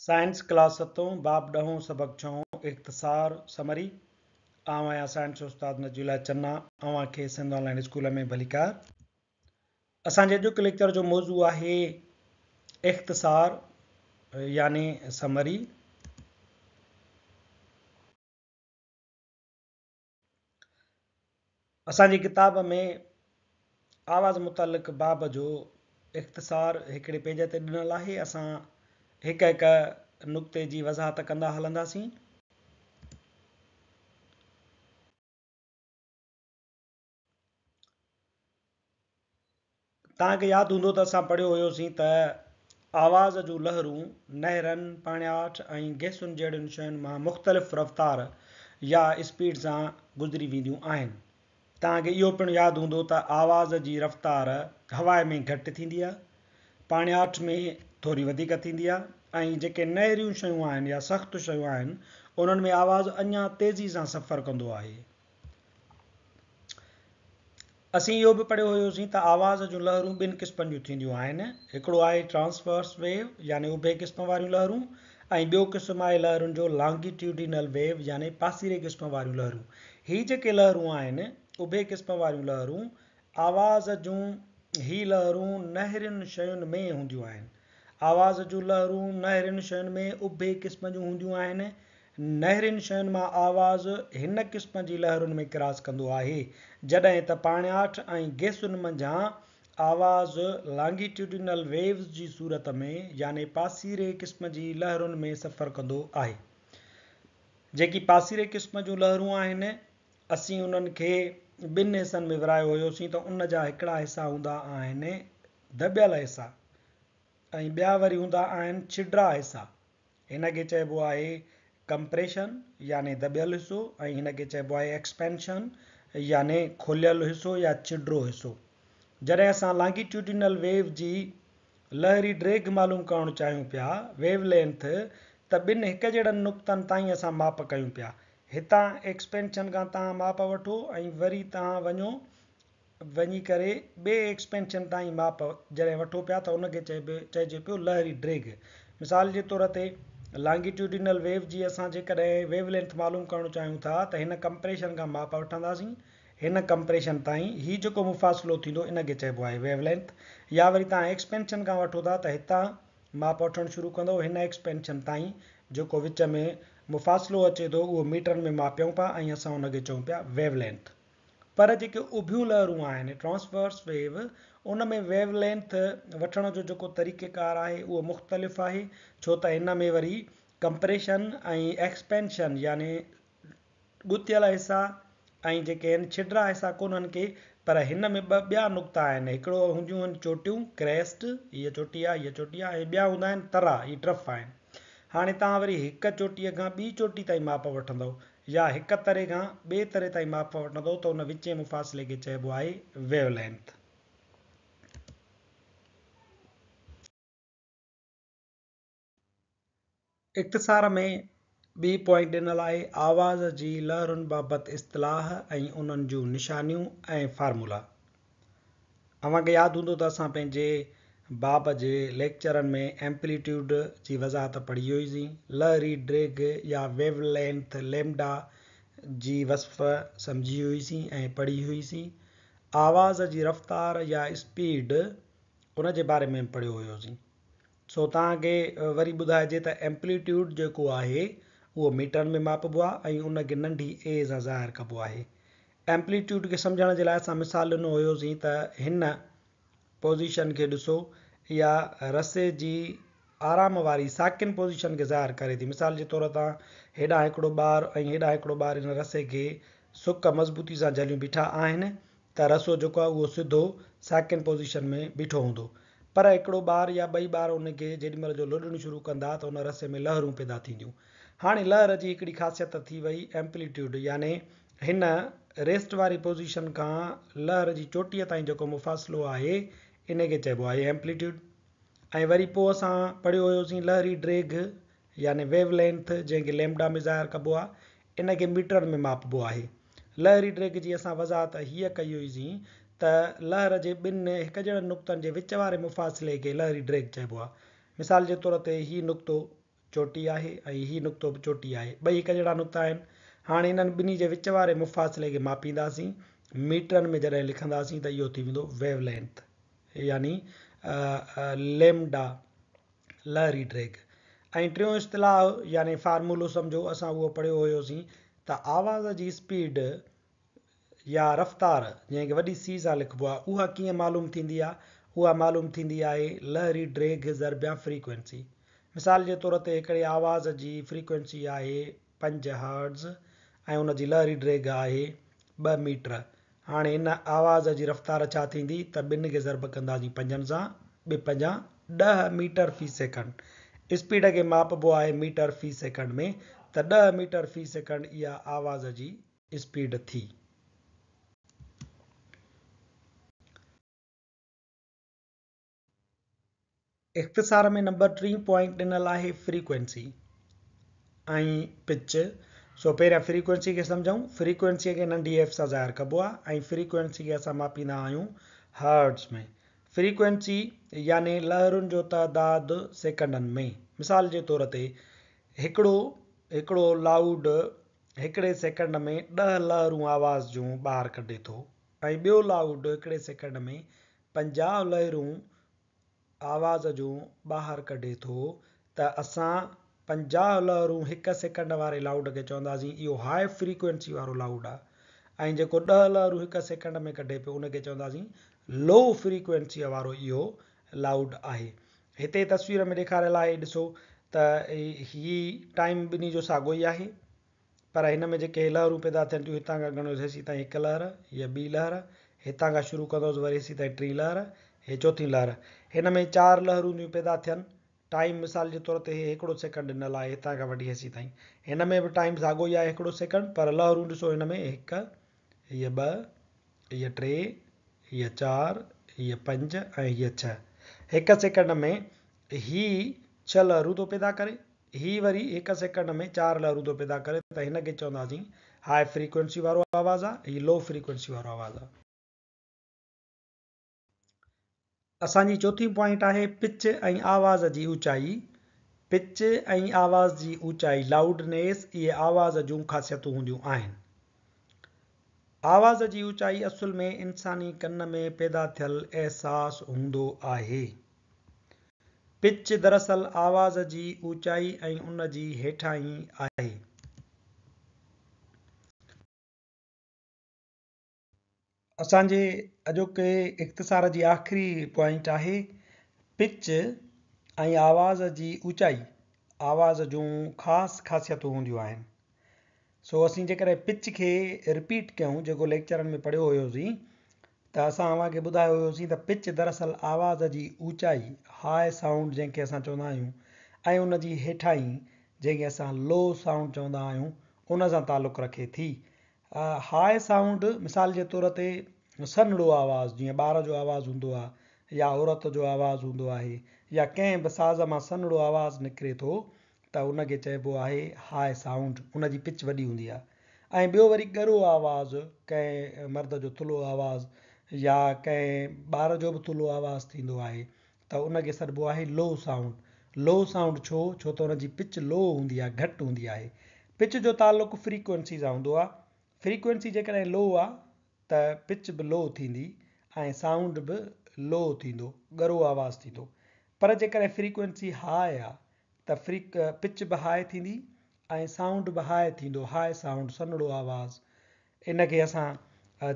Science class ستون، باب ڏهون، سبق ڇهون، اختصار، Summary، آئون آهيان سائنس استاد نجي الله چنا، اوهان کي سنڌ آن لائين اسڪول ۾ ڀليڪار. اسان جي اڄوڪي ليڪچر جو موضوع آهي اختصار يعني سمري. اسان جي ڪتاب ۾ آواز متعلق باب جو اختصار هڪڙي پيج تي ڏنل آهي. اسان هڪ هڪ نقطي جي وضاحت ڪندا هلنداسين. توهان کي ياد هوندو ته اسان پڙهيو هيوسين ته آواز جون لهرون نهرن، پاڻياٺ ۽ گئسن جهڙين شين مان مختلف رفتار يا اسپيڊ سان گذري وينديون آهن. توهان کي اهو پڻ ياد هوندو ته آواز جي رفتار هوا ۾ گهٽ ٿيندي آهي، پاڻياٺ ۾ ٿوري وڌيڪ ٿيندي آهي ۽ جيڪي نهريون شيون آهن يا سخت شيون آهن انهن ۾ آواز اڃا تيزي سان سفر ڪندو آهي. اسين اهو به پڙهيو هيوسين ته آواز جون لهرون ٻن قسمن جون ٿينديون آهن، هڪڙو آهي ٽرانسورس ويو يعني اڀي قسم واريون لهرون ۽ ٻيو قسم آهي لهرن جو لانگيٽيوڊينل ويو يعني پاسيري قسم واريون لهرون. هي جيڪي لهرون آهن اڀي قسم واريون لهرون، آواز جون هي لهرون نهرين شين ۾ هونديون آهن. آواز جون لهرون نهرين شين ۾ اڀي قسم جون هونديون آهن. نهرين شين مان آواز هن قسم جي لهرن ۾ ڪراس ڪندو آهي، جڏهن ته پاڻياٺ ۽ گئسن منجهان آواز لانگيٽيوڊينل ويوز جي صورت ۾ يعني پاسيري قسم جي لهرن ۾ سفر ڪندو آهي. جيڪي پاسيري قسم جون لهرون آهن، اسين انهن کي ٻن حصن ۾ ورهايو هيوسين ته ان جا هڪڙا حصا هوندا آهن دٻيل حصا ۽ ٻيا وري هوندا آهن ڇڊرا حصا. هن کي چئبو آهي ڪمپريشن يعني دٻيل حصو ۽ هن کي چئبو آهي ايڪسپينشن يعني کليل حصو يا چڊرو حصو. جڏهن اسان لانگيٽيوڊينل ويو جي لهري ڊيگهه معلوم ڪرڻ چاهيون پيا، ويو لينٿ، ته ٻن هڪ جهڙن نقطن تائين اسان ماپ ڪيون پيا. هتان ايڪسپينشن کان توهان ماپ وٺو ۽ وري توهان وڃو وڃي ڪري ٻئي ايڪسپينشن تائين ماپ جڏهن وٺو پيا ته ان کي چئجي پيو لهري ڊيگهه. مثال جي طور تي لانگيٽيوڊينل ويو جي اسان جيڪڏهن ويو لينٿ معلوم ڪرڻ چاهيون ٿا ته هن ڪمپريشن کان ماپ وٺنداسين هن ڪمپريشن تائين هي جيڪو مفاصلو ٿيندو ان کي چئبو آهي ويو لينٿ يا وري توهان ايڪسپينشن کان وٺو ٿا ته هتان ماپ وٺڻ شروع ڪندو هن ايڪسپينشن تائين جيڪو وچ ۾ مفاصلو اچي ٿو اهو ميٽرن ۾ ماپيون پيا ۽ اسان ان کي چئون پيا ويو لينٿ. پر جيڪي اڀيون لهرون آهن، Transverse Wave، ان ۾ ويو لينٿ وٺڻ جو جيڪو طريقيڪار آهي اهو مختلف آهي ڇو ته هن ۾ وري ڪمپريشن ۽ ايڪسپينشن يعني ڳتيل حصا ۽ جيڪي آهن ڇڊرا حصا ڪونهن ڪي پر هن ۾ ٻه ٻيا نقطا آهن هڪڙو هونديون آهن چوٽيون، Crest، هيء چوٽي آهي هيء چوٽي آهي ۽ ٻيا هوندا آهن ترا هي ٽرف آهن هاڻي توهان وري هڪ چوٽيء کان ٻي چوٽي تائين ماپ وٺندؤ يا هڪ تري کان ٻئي تري تائين ماپ وٺندو ته ان وچين مفاصلي کي چئبو آهي ويو لينٿ. اختصار ۾ ٻي پوائنٽ ڏنل آهي آواز جي لهرن بابت اصطلاح ۽ انهن جون نشانيون ۽ فارمولا. اوهان کي ياد هوندو ته اسان پنهنجي باب جي ليڪچرن ۾ ايمپليٽيوڊ جي وضاحت پڙهي هئي سين، لهري ڊيگهه يا ويو لينٿ ليمڊا جي وصف سمجهي هئي سين ۽ پڙهي هئي سين، آواز جي رفتار يا اسپيڊ ان جي باري ۾ به پڙهيو هيو سين. سو توهان کي وري ٻڌائجي ته ايمپليٽيوڊ جيڪو آهي اهو ميٽرن ۾ ماپبو آهي ۽ ان کي ننڍي اي سان ظاهر ڪبو آهي. ايمپليٽيوڊ کي سمجهڻ جي لاء اسان مثال ڏنو هيوسين ته هن پوزيشن کي ڏسو، اها رسي جي آرام واري ساڪن پوزيشن کي ظاهر ڪري ٿي. مثال جي طور تان هيڏانهن هڪڙو ٻار ۽ هيڏانهن هڪڙو ٻار هن رسي کي سڪ مضبوطي سان جهليون بيٺا آهن ته رسو جيڪو آهي اهو سڌو ساڪن پوزيشن ۾ بيٺو هوندو. پر هڪڙو ٻار يا ٻئي ٻار ان کي جيڏي مهل جو لڏڻ شروع ڪندا ته ان رسي ۾ لهرون پيدا ٿينديون. هاڻي لهر جي هڪڙي خاصيت ٿي وئي ايمپليٽيوڊ يعني هن ريسٽ واري پوزيشن کان لهر جي چوٽيء تائين جيڪو مفاصلو آهي ان کي چئبو آهي ايمپليٽيوڊ ۽ وري پوء اسان پڙهيو هيوسين لهري ڊيگهه يعني ويو لينٿ جنهن کي ليمڊا ۾ ظاهر ڪبو آهي ان کي ميٽرن ۾ ماپبو آهي. لهري ڊيگهه جي اسان وضاحت هيء ڪئي هئيسين ته لهر جي ٻن هڪجهڙن نقطن جي وچ واري مفاصلي کي لهري ڊيگهه چئبو آهي. مثال جي طور تي هي نقطو چوٽي آهي ۽ هي نقطو به چوٽي آهي. ٻئي هڪ جهڙا نقطا آهن. هاڻي انهن ٻنهي جي وچ واري مفاصلي کي ماپينداسين. ميٽرن ۾ جڏهن لکنداسين ته اهو ٿي ويندو ويو لينٿ يعني ليمڊا لهري ڊيگهه. ۽ ٽيون اصطلاح يعني فارمولو سمجهو اسان اهو پڙهيو هيوسين ته آواز جي اسپيڊ يا رفتار، جنهن کي وڏي سي سان لکبو آهي، اها ڪيئن معلوم ٿيندي آهي؟ اها معلوم ٿيندي آهي لهري ڊيگهه ضرب فريڪوئنسي. مثال جي طور تي هڪڙي آواز جي فريڪوئنسي آهي 5 هرٽز ۽ ان جي لهري ڊيگهه آهي 2 ميٽر. هاڻي ان آواز جي رفتار ڇا ٿيندي ته ٻن کي ضرب ڪنداسين پنجن سان، ٻه پنجا 10 ميٽر في سيڪنڊ. اسپيڊ کي ماپبو آهي ميٽر في سيڪنڊ ۾ ته 10 ميٽر في سيڪنڊ اها آواز جي اسپيڊ ٿي. اختصار ۾ نمبر ٽين پوائنٽ ڏنل آهي فريڪوئنسي ۽ پچ. سو پهريان فريڪوئنسي کي سمجهون. فريڪوئنسي کي ننڍي ايف سان ظاهر ڪبو آهي ۽ فريڪوئنسي کي اسان ماپيندا آهيون هرٽز ۾. فريڪوئنسي يعني لهرن جو تعداد سيڪنڊن ۾. مثال جي طور تي هڪڙو هڪڙو لائوڊ هڪڙي سيڪنڊ ۾ 10 لهرون آواز جون ٻاهر ڪڍي ٿو ۽ ٻيو لائوڊ هڪڙي سيڪنڊ ۾ 50 لهرون آواز جون ٻاهر ڪڍي ٿو ته اسان 50 لهرون هڪ سيڪنڊ واري لائوڊ کي چونداسين اهو هاء فريڪوئنسي وارو لائوڊ آهي ۽ جيڪو 10 لهرون هڪ سيڪنڊ ۾ ڪڍي پيو ان کي چونداسين لو فريڪوئنسيء وارو اهو لائوڊ آهي. هتي تصوير ۾ ڏيکاريل آهي ڏسو ته هي ٽائيم ٻنهي جو ساڳو ئي آهي پر هن ۾ جيڪي لهرون پيدا ٿين ٿيون هتان کان ڳڻيوس هيسي تائين هڪ لهر، هيء ٻي لهر، هتان کان شروع ڪندوس وري هيسي تائين ٽين لهر، هي چوٿين لهر. هن ۾ چار لهرون ٿيون پيدا ٿين. ٽائيم مثال جي طور تي هي هڪڙو سيڪنڊ ڏنل آهي هتان کان وٺي هيسي تائين. هن ۾ به ٽائيم ساڳو ئي آهي هڪڙو سيڪنڊ پر لهرون ڏسو هن ۾ هڪ، هيء ٻه، هيء ٽي، هيء چار، هيء پنج ۽ هيء ڇهه. هڪ سيڪنڊ ۾ هي ڇهه لهرون ٿو پيدا ڪري. هي وري هڪ سيڪنڊ ۾ چار لهرون ٿو پيدا ڪري ته هن کي چونداسين هاء فريڪوئنسي وارو آواز آ، هي لو فريڪوئنسي وارو آواز آ. اسان جي چوٿين پوائنٽ آهي پچ ۽ آواز جي اوچائي. پچ ۽ آواز جي اوچائي، Loudness، اهي آواز جون خاصيتون هونديون آهن. آواز جي اوچائي اصل ۾ انساني ڪن ۾ پيدا ٿيل احساس هوندو آهي. پچ دراصل آواز جي اوچائي ۽ ان جي هيٺاهين آهي. اسان جي اڄوڪي اختصار جي آخري پوائنٽ آهي پچ ۽ آواز جي اوچائي آواز جون خاص خاصيتون هونديون آهن. سو اسين جيڪڏهن پچ کي رپيٽ ڪيون جيڪو ليڪچرن ۾ پڙهيو هيوسين ته اسان اوهان کي ٻڌايو هيوسين ته پچ دراصل آواز جي اوچائي، هاء سائونڊ جنهن کي اسان چوندا آهيون، ۽ ان جي هيٺاهين جنهن کي اسان لو سائونڊ چوندا آهيون ان سان تعلق رکي ٿي. هاء سائونڊ مثال جي طور تي سنهڙو آواز جيئن ٻار جو آواز هوندو آهي يا عورت جو آواز هوندو آهي يا ڪنهن به ساز مان سنهڙو آواز نڪري ٿو ته ان کي چئبو آهي هاء سائونڊ ان جي پچ وڏي هوندي آهي ۽ ٻيو وري ڳرو آواز ڪنهن مرد جو ٿلهو آواز يا ڪنهن ٻار جو به ٿلهو آواز ٿيندو آهي ته ان کي سڏبو آهي لو سائونڊ. لو سائونڊ ڇو؟ ڇو ته ان جي پچ لو هوندي آهي، گهٽ هوندي آهي. پچ جو تعلق فريڪوئنسي سان هوندو آهي. فريڪوئنسي جيڪڏهن لو آهي ته پچ به لو ٿيندي ۽ سائونڊ به لو ٿيندو، ڳرو آواز ٿيندو. پر جيڪڏهن فريڪوئنسي هاء آهي ته پچ به هاء ٿيندي ۽ سائونڊ به هاء ٿيندو، هاء سائونڊ، سنهڙو آواز. ان کي اسان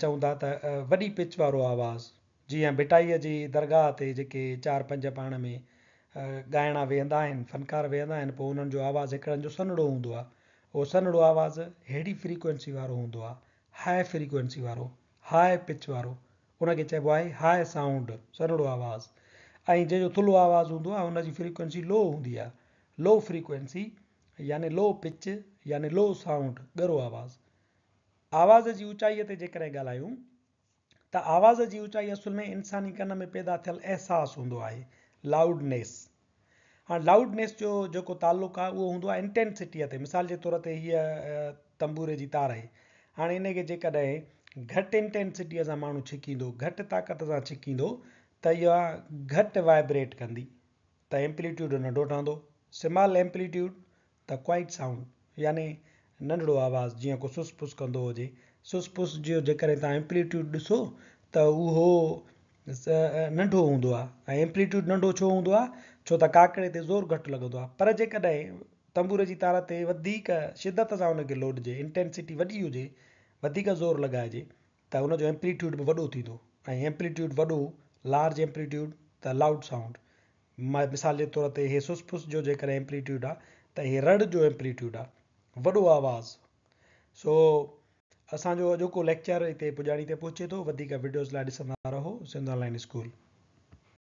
چئون ٿا ته وڏي پچ وارو آواز. جيئن ڀٽائيء جي درگاهه تي جيڪي چار پنج پاڻ ۾ ڳائڻا ويهندا آهن، فنڪار ويهندا آهن، پوء انهن جو آواز هڪڙن جو سنهڙو هوندو آهي. اهو سنهڙو آواز ههڙي فريڪوئنسي وارو هوندو آهي، هاء فريڪوئنسي وارو، هاء پچ وارو، ان کي چئبو آهي هاء سائونڊ، سنهڙو آواز. ۽ جنهن جو ٿلهو آواز هوندو آهي، ان جي فريڪوئنسي لو هوندي آهي، لو فريڪوئنسي يعني لو پچ يعني لو سائونڊ، ڳرو آواز. آواز جي اوچائيء تي جيڪڏهن ڳالهايون ته آواز جي اوچائي اصل ۾ انساني ڪن ۾ پيدا ٿيل احساس هوندو آهي، Loudness. هاڻ Loudness جو جيڪو تعلق آهي اهو هوندو آهي انٽينسٽيء تي. مثال جي طور تي هيء تنبوري جي تار آهي. هاڻي ان کي جيڪڏهن گهٽ انٽينسٽيء سان ماڻهو ڇڪيندو، گهٽ طاقت سان ڇڪيندو ته اها گهٽ وائبريٽ ڪندي ته ايمپليٽيوڊ ننڍو ٺهندو. سمال ايمپليٽيوڊ ته ڪوائيٽ سائونڊ يعني ننڍڙو آواز جيئن ڪو سس پس ڪندو هجي. سس پس جو جيڪڏهن توهان ايمپليٽيوڊ ڏسو ته اهو ننڍو هوندو آهي ۽ ايمپليٽيوڊ ننڍو ڇو هوندو آهي؟ ڇو ته ڪاڪڙي تي زور گهٽ لڳندو آهي پر جيڪڏهن تنبوري جي تار تي وڌيڪ شدت سان ان کي لوڏجي، انٽينسٽي وڏي هجي، وڌيڪ زور لڳائجي ته ان جو ايمپليٽيوڊ به وڏو ٿيندو ۽ ايمپليٽيوڊ وڏو، لارج ايمپليٽيوڊ، ته لائوڊ سائونڊ. مثال جي طور تي هي سس پس جو جيڪڏهن ايمپليٽيوڊ آ ته هي رڙ جو ايمپليٽيوڊ آ، وڏو آواز. سو اسان جو اڄوڪو ليڪچر هتي پڄاڻي تي پهچي ٿو. وڌيڪ وڊيوز لاء ڏسندا رهو سنڌ آن لائن اسڪول.